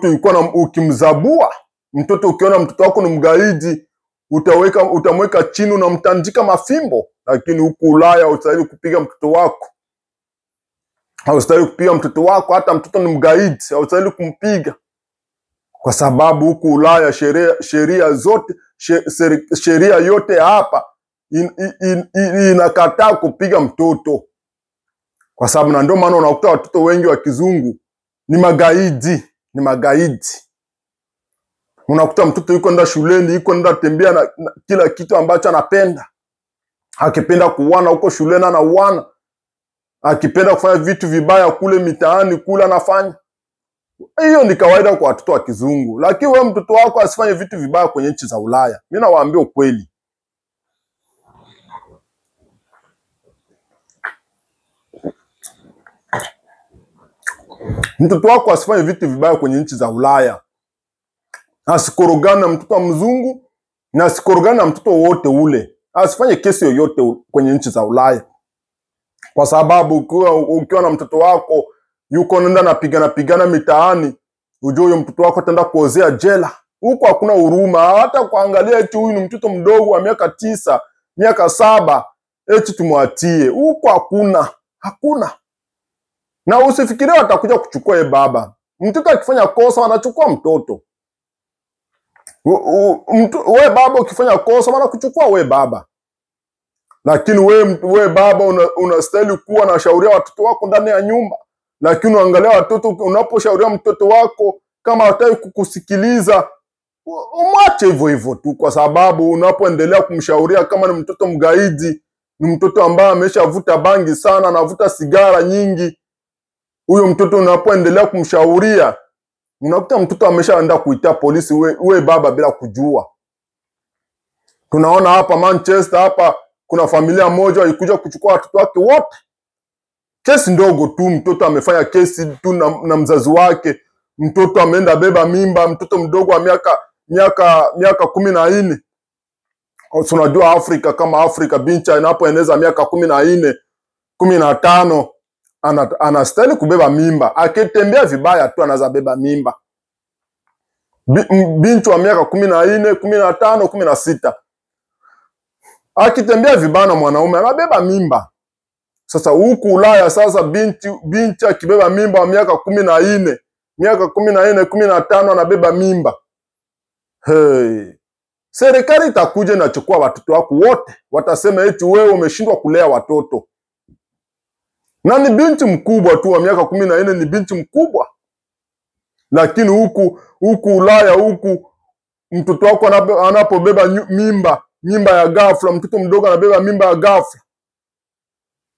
yuko na ukimzabua mtoto, ukiona mtoto wako ni mgaidi, utamweka chini unamtandika mafimbo. Lakini huku Ulaya hustahili kupiga mtoto wako, haustahili kupiga mtoto wako, hata mtoto ni mgaidi haustahili kumpiga, kwa sababu huku Ulaya sheria zote, sheria yote hapa inakataa kupiga mtoto. Kwa sababu na ndio maana unakuta watoto wengi wa kizungu ni magaidi, ni magaidi. Unakuta mtoto yuko nenda shuleni, yuko nenda tembea na kila kitu ambacho anapenda. Akipenda kuuana huko shuleni anauana. Akipenda kufanya vitu vibaya kule mitaani kule anafanya. Hiyo ni kawaida kwa watoto wa kizungu. Lakini wewe mtoto wako asifanye vitu vibaya kwenye nchi za Ulaya. Mimi nawaambia ukweli. Mtoto wako asifanye vitu vibaya kwenye nchi za Ulaya. Asikorogane na mtoto wa mzungu na asikorogane na mtoto wote ule. Asifanye kesi yoyote kwenye nchi za Ulaya. Kwa sababu ukiwa na mtoto wako yuko nenda na pigana mitaani, ujue huyo mtoto wako ataenda kuozea jela. Huko hakuna huruma, hata kuangalia eti huyu ni mtoto mdogo wa miaka 9, miaka 7, eti tumwatie. Huko hakuna. Na usifikirie watakuja kuchukua ye baba. Mtoto akifanya kosa wanachukua mtoto. We baba ukifanya kosa wanakuchukua we baba. Lakini we baba unastahili kuwa na shauria watoto wako ndani ya nyumba. Lakini uangalia watoto, unaposhauria mtoto wako kama hataki kukusikiliza, umwache hivyo hivyo tu, kwa sababu unapoendelea kumshauria kama ni mtoto mgaidi, ni mtoto ambaye ameshavuta bangi sana, anavuta sigara nyingi, huyo mtoto unapoendelea kumshauria, unakuta mtoto ameshaenda kuita polisi we baba bila kujua. Tunaona hapa Manchester hapa kuna familia moja ilikuja kuchukua watoto wake wote. Kesi ndogo tu, mtoto amefanya kesi tu na mzazi wake, mtoto ameenda beba mimba, mtoto mdogo wa miaka 14. Unajua Afrika, kama Afrika binti inapoeneza miaka 14, 15 anastahili kubeba mimba. Akitembea vibaya tu anaweza beba mimba. Binti wa miaka 14, 15, 16 akitembea vibaya na mwanaume anabeba mimba. Sasa huku Ulaya sasa binti akibeba mimba wa miaka 14, miaka 14, 15 anabeba mimba. Hey. Serikali itakuja na chukua watoto wako wote. Watasema eti wewe umeshindwa kulea watoto. Na ni binti mkubwa tu wa miaka 14, ni binti mkubwa. Lakini huku Ulaya huku mtoto wako anapobeba mimba ya ghafla, mtoto mdogo anabeba mimba ya ghafla,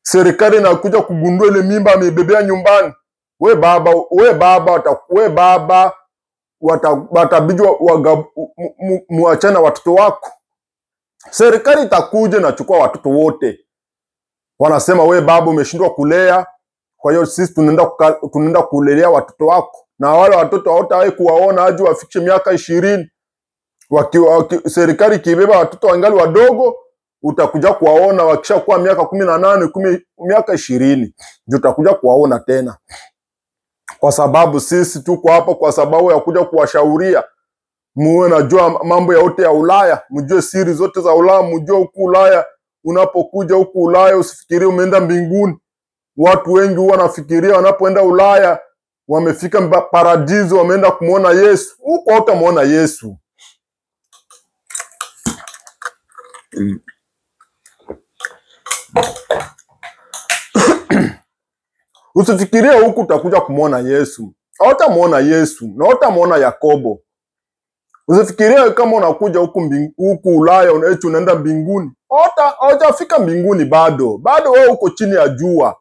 serikali inakuja kugundua ile mimba ameibebea nyumbani. We baba watabidi muachane watoto wako. Serikali itakuja na chukua watoto wote. Wanasema we baba umeshindwa kulea, kwa hiyo sisi tunaenda kulelea watoto wako. Na wale watoto hawatawahi kuwaona hadi wafikishe miaka 20. Serikali ikibeba watoto wangali wadogo, utakuja kuwaona wakishakuwa miaka 18, miaka 20, ndio utakuja kuwaona tena. Kwa sababu sisi tuko hapa kwa sababu ya kuja kuwashauria. Muwe najua mambo yote ya Ulaya, mjue siri zote za Ulaya, mjue huku Ulaya. Unapokuja huku Ulaya usifikirie umeenda mbinguni. Watu wengi huwa wanafikiria wanapoenda Ulaya wamefika paradiso, wameenda kumuona Yesu. Huko hutamuona Yesu. Usifikirie huku utakuja kumuona Yesu. Hautamuona Yesu na hautamuona Yakobo. Usifikirie kama unakuja huku Ulaya eti unaenda mbinguni. Hautafika mbinguni bado. Bado wewe uko chini ya jua.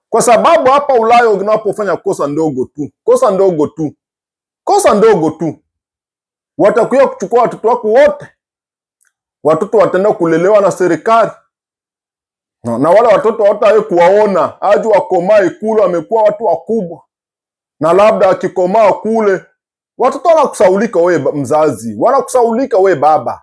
Kwa sababu hapa Ulaya unapofanya kosa ndogo tu, kosa ndogo tu, kosa ndogo tu, watakuja kuchukua watoto wako wote. Watoto wataenda kulelewa na serikali. Na wale watoto hawatawahi kuwaona, aje wakomae kule, wamekuwa watu wakubwa. Na labda akikomaa kule, watoto wanakusaulika wewe mzazi, wanakusaulika wewe baba.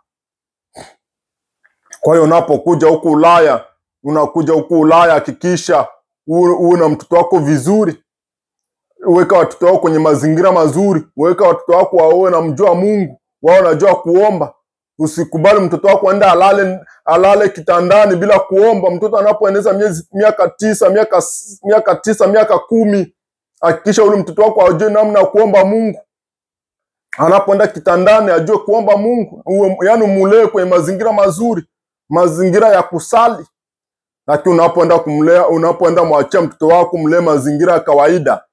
Kwa hiyo unapokuja huku Ulaya, unakuja huku Ulaya hakikisha uwe na mtoto wako vizuri. Weka watoto wako kwenye mazingira mazuri, weka watoto wako wawe na mjua Mungu, wao wanajua kuomba. Usikubali mtoto wako aende alale kitandani bila kuomba. Mtoto anapoeneza miaka 9, miaka 9, miaka 10, hakikisha ule mtoto wako ajue namna ya kuomba Mungu. Anapoenda kitandani ajue kuomba Mungu. Yaani mulee kwenye mazingira mazuri, mazingira ya kusali. Lakini unapoenda kumlea, unapoenda mwachia mtoto wako mlee mazingira ya kawaida,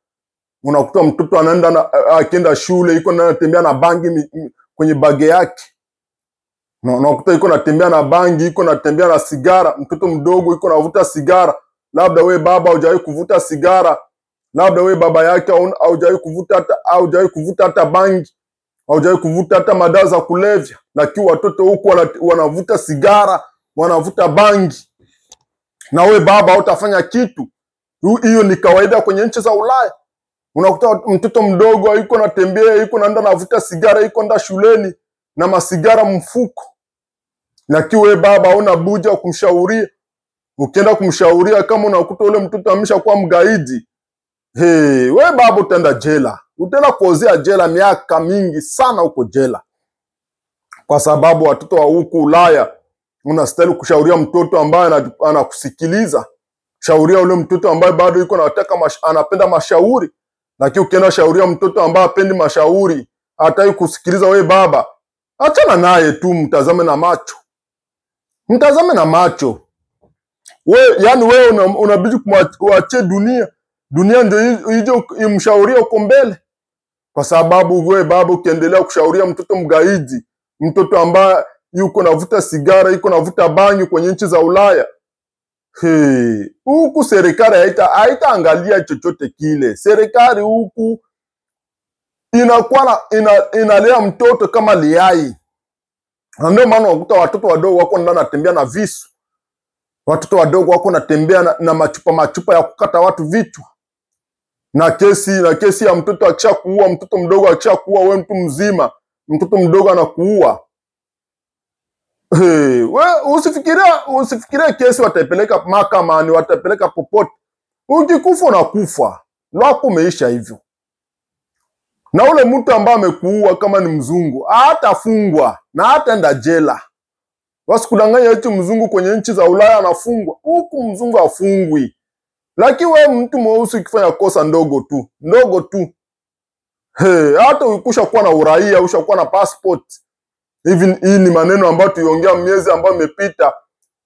unakuta mtoto anaenda akienda shule iko anatembea na bangi kwenye bage yake. Unakuta iko natembea na bangi, iko natembea na sigara. Mtoto mdogo iko navuta sigara. Labda we baba hujawahi kuvuta sigara, labda we baba yake hujawahi kuvuta hata bangi, hujawahi kuvuta hata madawa za kulevya. Lakini watoto huku wanavuta sigara, wanavuta bangi, na we baba hutafanya kitu. Hiyo ni kawaida kwenye nchi za Ulaya. Unakuta mtoto mdogo yuko natembea, yuko naenda navuta sigara, yuko nda shuleni na masigara mfuko. Lakini we baba huna buja kumshauria. Ukienda kumshauria kama unakuta ule mtoto ameshakuwa mgaidi, hey, we baba utaenda jela. Utaenda kuozea jela miaka mingi sana huko jela. Kwa sababu watoto wa huku Ulaya unastahili kushauria mtoto ambaye anakusikiliza. Shauria ule mtoto ambaye bado yuko anataka anapenda mashauri. Lakini ukienda shauria mtoto ambaye hapendi mashauri, hataki kusikiliza we baba, achana naye tu, mtazame na macho. Mtazame na macho. We, yani wewe unabidi kumwachia dunia. Dunia ndio hiyo imshauria uko mbele. Kwa sababu we baba ukiendelea kushauria mtoto mgaidi, mtoto ambaye yuko navuta sigara, yuko navuta bangi kwenye nchi za Ulaya, hey, huku serikali haitaangalia chochote kile. Serikali huku inakuwa inalea mtoto kama liai. Na ndio maana unakuta watoto wadogo wako ndani wanatembea na visu. Watoto wadogo wako wanatembea na machupa ya kukata watu vichwa. Na kesi ya mtoto akishakuua, mtoto mdogo akishakuua, wewe mtu mzima, mtoto mdogo anakuua. Hey, we usifikirie kesi wataipeleka mahakamani, watapeleka popote. Ukikufa unakufa. Lako umeisha hivyo. Na ule mtu ambaye amekuua kama ni mzungu, hatafungwa na hataenda jela. Wasikudanganya eti mzungu kwenye nchi za Ulaya anafungwa. Huku mzungu hafungwi. Lakini wewe mtu mweusi ukifanya kosa ndogo tu, ndogo tu, hey, hata ukishakuwa na uraia, ushakuwa na passport. Hivi hii ni maneno ambayo tuliongea miezi ambayo imepita,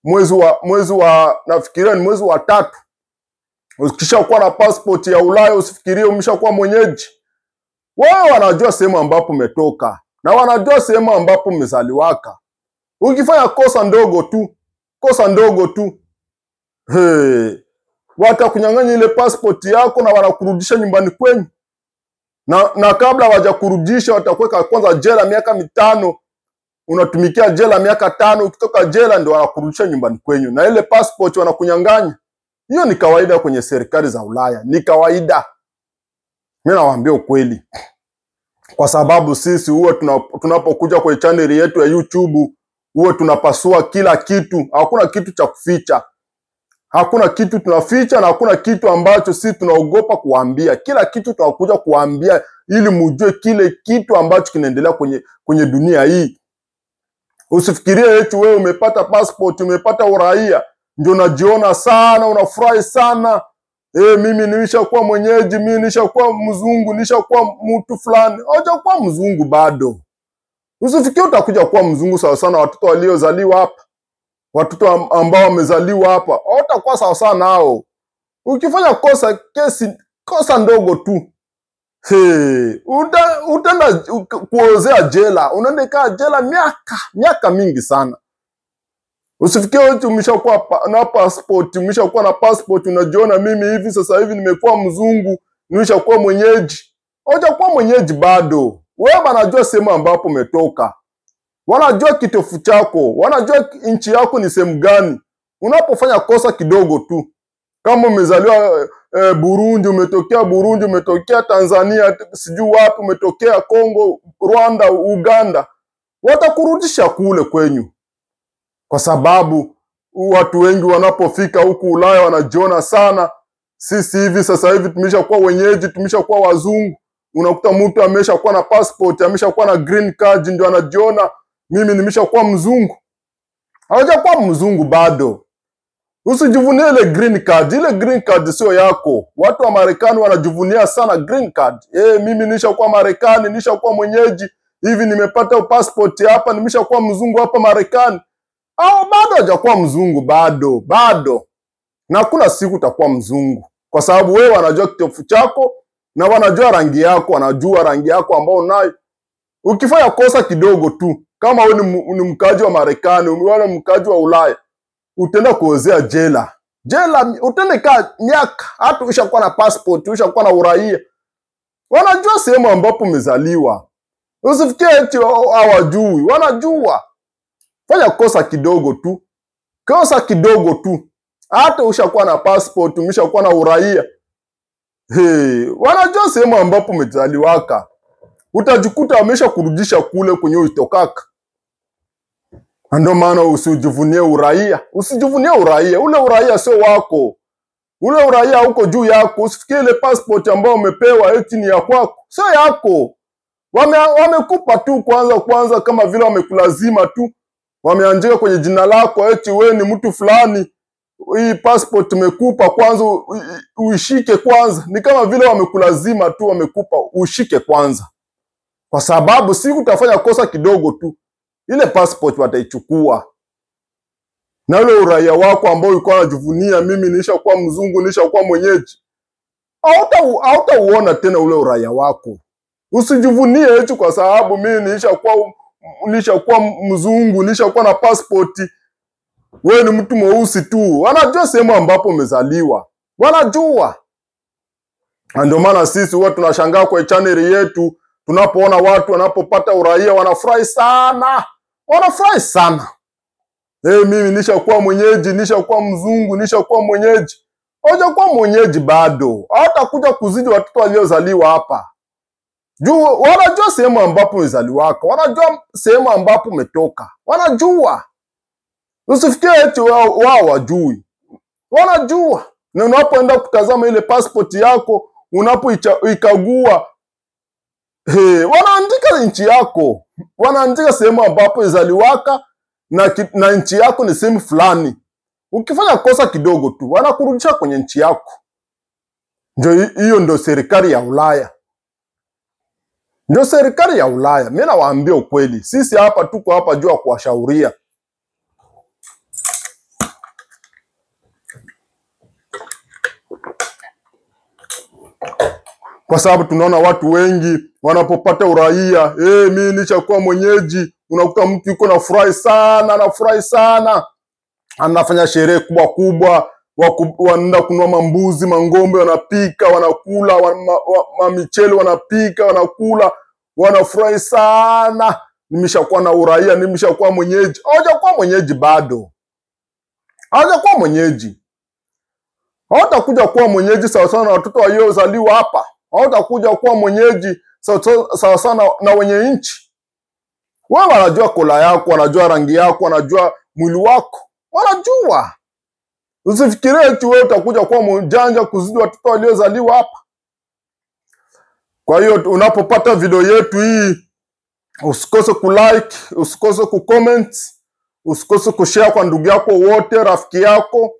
mwezi wa nafikiria ni mwezi wa 3. Ukishakuwa na passport ya Ulaya usifikirie umeshakuwa mwenyeji. Wao wanajua sehemu ambapo umetoka na wanajua sehemu ambapo umezaliwaka. Ukifanya kosa ndogo tu, kosa ndogo tu, hey, watakunyang'anya ile passport yako na wanakurudisha nyumbani kwenu. Na kabla hawajakurudisha watakuweka kwanza jela miaka 5. Unatumikia jela miaka 5, ukitoka jela ndio wanakurudisha nyumbani kwenu. Na ile passport wanakunyang'anya. Hiyo ni kawaida kwenye serikali za Ulaya, ni kawaida. Mimi nawaambia ukweli. Kwa sababu sisi huwa tunapokuja kwenye channel yetu ya YouTube, huwa tunapasua kila kitu, hakuna kitu cha kuficha. Hakuna kitu tunaficha na hakuna kitu ambacho sisi tunaogopa kuambia. Kila kitu tunakuja kuambia ili mujue kile kitu ambacho kinaendelea kwenye dunia hii. Usifikirie eti wewe umepata passport, umepata uraia, ndio unajiona sana, unafurahi sana. Mimi nishakuwa mwenyeji, mimi nishakuwa mzungu, nishakuwa mtu fulani. Hujakuwa mzungu bado. Usifikirie utakuja kuwa mzungu sawa sana watoto waliozaliwa hapa. Watoto ambao wamezaliwa hapa, hawatakuwa sawa sawa nao. Ukifanya kosa, kesi kosa ndogo tu, hey, utaenda kuozea jela, unaenda kaa jela miaka mingi sana. Usifikie eti umeshakuwa na passport, umeshakuwa na passport, unajiona mimi hivi sasa hivi nimekuwa mzungu, nimeshakuwa mwenyeji. Hujakuwa mwenyeji bado. Wewe wanajua sehemu ambapo umetoka. Wanajua kitofu chako, wanajua nchi yako ni sehemu gani. Unapofanya kosa kidogo tu, kama umezaliwa Burundi, umetokea Burundi, umetokea Tanzania, sijui wapi, umetokea Kongo, Rwanda, Uganda, watakurudisha kule kwenyu. Kwa sababu watu wengi wanapofika huku Ulaya wanajiona sana, sisi hivi sasa hivi tumeshakuwa wenyeji, tumeshakuwa wazungu. Unakuta mtu ameshakuwa na passport, ameshakuwa na green card, ndio anajiona mimi nimeshakuwa mzungu. Hawajakuwa mzungu bado. Usijivunie ile green card. Ile green card sio yako. Watu wa Marekani wanajivunia sana green card. Mimi nishakuwa Marekani, nishakuwa mwenyeji, hivi nimepata passport hapa, nimeshakuwa mzungu hapa Marekani. Au bado hajakuwa mzungu bado, bado. Na kuna siku utakuwa mzungu. Kwa sababu wewe wanajua kitofu chako na wanajua rangi yako, wanajua rangi yako ambao unayo. Ukifanya kosa kidogo tu, kama wewe ni mkaji wa Marekani, wewe ni mkaji wa Ulaya, utaenda kuozea jela. Jela utaenda kaa miaka, hata ushakuwa na passport, ushakuwa na uraia. Wanajua sehemu ambapo umezaliwa. Usifikie eti hawajui, wanajua. Fanya kosa kidogo tu. Kosa kidogo tu. Hata ushakuwa na passport, umeshakuwa na uraia. Hey, wanajua sehemu ambapo umezaliwaka. Utajikuta wameshakurudisha kule kwenye ulitokaka. Ndio maana usijivunie uraia. Usijivunie uraia. Ule uraia sio wako. Ule uraia uko juu yako. Usifikirie ile passport ambayo umepewa eti ni ya kwako. Sio yako. Wamekupa tu kwanza kama vile wamekulazima tu. Wameandika kwenye jina lako eti wewe ni mtu fulani. Hii passport tumekupa kwanza uishike kwanza. Ni kama vile wamekulazima tu, wamekupa uishike kwanza. Kwa sababu siku utafanya kosa kidogo tu, ile passport wataichukua. Na ule uraia wako ambao ulikuwa unajivunia, mimi nishakuwa mzungu, nishakuwa mwenyeji, hautauona tena ule uraia wako. Usijivunie hicho kwa sababu mimi nishakuwa mzungu, nishakuwa na passport. Wewe ni mtu mweusi tu. Wanajua sehemu ambapo umezaliwa. Wanajua. Na ndio maana sisi huwa tunashangaa kwa channel yetu tunapoona watu wanapopata uraia wanafurahi sana. Wanafurahi sana. Mimi nishakuwa mwenyeji, nishakuwa mzungu, nishakuwa mwenyeji. Hawajakuwa mwenyeji bado. Hawatakuja kuzidi watoto waliozaliwa hapa. Juu wanajua sehemu ambapo umezaliwa, wanajua sehemu ambapo umetoka. Wanajua. Usifikirie eti wao wajui. Wanajua. Na unapoenda kutazama ile passport yako, unapoikagua, wanaandika nchi yako. Wanaandika sehemu ambapo izaliwaka na nchi yako ni sehemu fulani. Ukifanya kosa kidogo tu, wanakurudisha kwenye nchi yako. Ndio hiyo ndio serikali ya Ulaya. Ndio serikali ya Ulaya. Mimi nawaambia ukweli. Sisi hapa tuko hapa jua kuwashauria. Kwa sababu tunaona watu wengi wanapopata uraia, mimi nishakuwa mwenyeji, unakuta mtu yuko na furahi sana, anafurahi sana. Anafanya sherehe kubwa kubwa, wanaenda kununua mambuzi, mangombe wanapika, wanakula, mamichele wanapika, wanakula, wanafurahi sana. Nimeshakuwa na uraia, nimeshakuwa mwenyeji. Hawajakuwa mwenyeji bado. Hawajakuwa mwenyeji. Hawatakuja kuwa mwenyeji sawa sawa na watoto waliozaliwa hapa. Hawatakuja kuwa mwenyeji sawa sawa na wenye nchi. Wao wanajua kola yako, wanajua rangi yako, wanajua mwili wako. Wanajua. Usifikirie eti wewe utakuja kuwa mjanja kuzidi watoto waliozaliwa hapa. Kwa hiyo unapopata video yetu hii, usikose kulike, usikose kucomment, usikose kushare kwa ndugu yako wote, rafiki yako,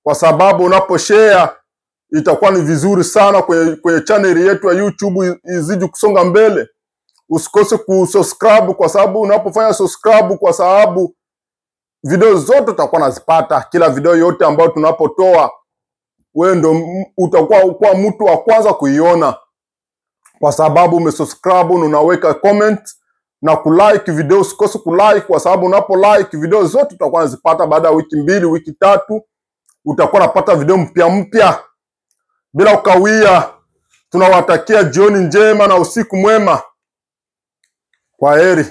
kwa sababu unaposhare itakuwa ni vizuri sana kwenye channel yetu ya YouTube izidi kusonga mbele. Usikose kusubscribe, kwa sababu unapofanya subscribe, kwa sababu video zote utakuwa unazipata. Kila video yote ambayo tunapotoa, wewe ndo utakuwa kwa mtu wa kwanza kuiona, kwa sababu umesubscribe na unaweka comment na kulike video. Usikose kulike, kwa sababu unapo like video zote utakuwa unazipata. Baada ya wiki 2, wiki 3 utakuwa unapata video mpya mpya. Bila kukawia, tunawatakia jioni njema na usiku mwema. Kwa heri.